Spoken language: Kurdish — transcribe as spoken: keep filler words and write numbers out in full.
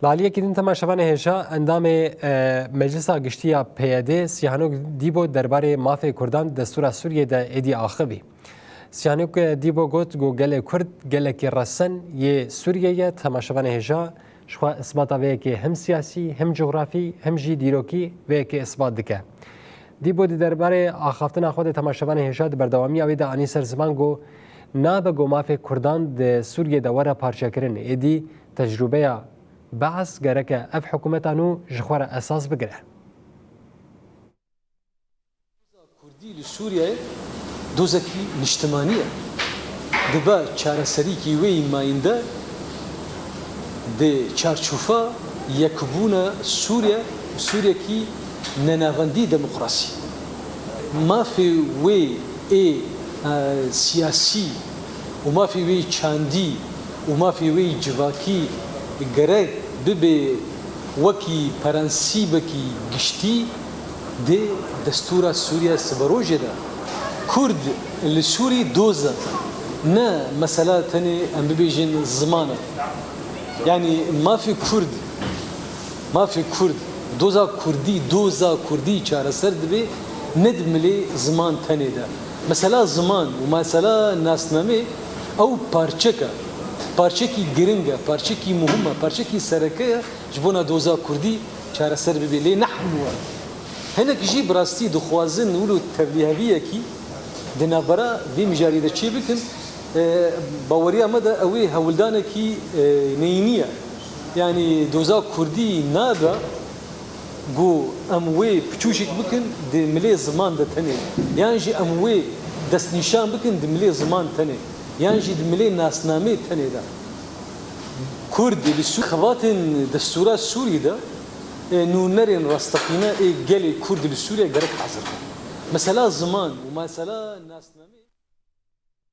Li aliyekî din temaşevanê hêja endamê, e, Meclisa Giştî ya P Y D Sîhanok Dîbo derbarê mafê Kurdan di destûra Sûriyê de êdî axivî. Sîhanok Dîbo got ku gelê Kurd gelekî resen yê Sûriyê ye, temaşevanê hêja jixwe isbata vê yekê him siyasî, him cografî, him jî dîrokî vê yekê isbat dike. Dîbo di derbarê axaftina xwe de temaşevanê hêja di berdewamiya wê de anî ser ziman ku nabe ku mafê Kurdan di Sûriyê de were parçekirin, êdî tecrûbeya Beas gereke ev hikûmeta nû ji xwe re esas bigire. Kurdî li Sûriyeyê dozekî niştimanî ye. Dibe çareserîkî wê yî mayînde di çarçofa yekbûna Sûriye û Sûriyekî nenavendî demokrasî. Mafê wê ê, e, siyasî û mafê wê çandî û mafê wê civakî gerek bibe wekî prensîbekî giştî di destûra Sûriye siberojê de. Kurd li Sûrî doz e. Ne mesela tenê em bibêjin ziman e. Yanî mafê Kurd, mafê Kurd, doza Kurdî, doza Kurdî çareser dibe ne di milê ziman tenê de. Mesela ziman û mesela nasnamê ew parçek e. Parçekî giring e, parçekî muhim e, parçekî sereke ye ji bona doza Kurdî çareser bibe. Lê ne hemû e. Hinek jî bi rastî dixwazin wilo tevlîheviyekî di navbera vê mijarê de çêbikin. E, baweriya me de ew ê hewldanekî, e, neyînî ye. Yanî doza Kurdî nabe ku em wê piçûşik bikin di milê ziman de tenê, yan jî em wê destnîşan bikin di milê ziman tenê, yan jî di milê nasnamê tenê de. Kurd li Sû-, xebatên destûra Sûrî de, e, nûnerên rasteqîne ê gelê Kurd li Sûriye gerek hazir bin. Mesela ziman û mesela nasnamê.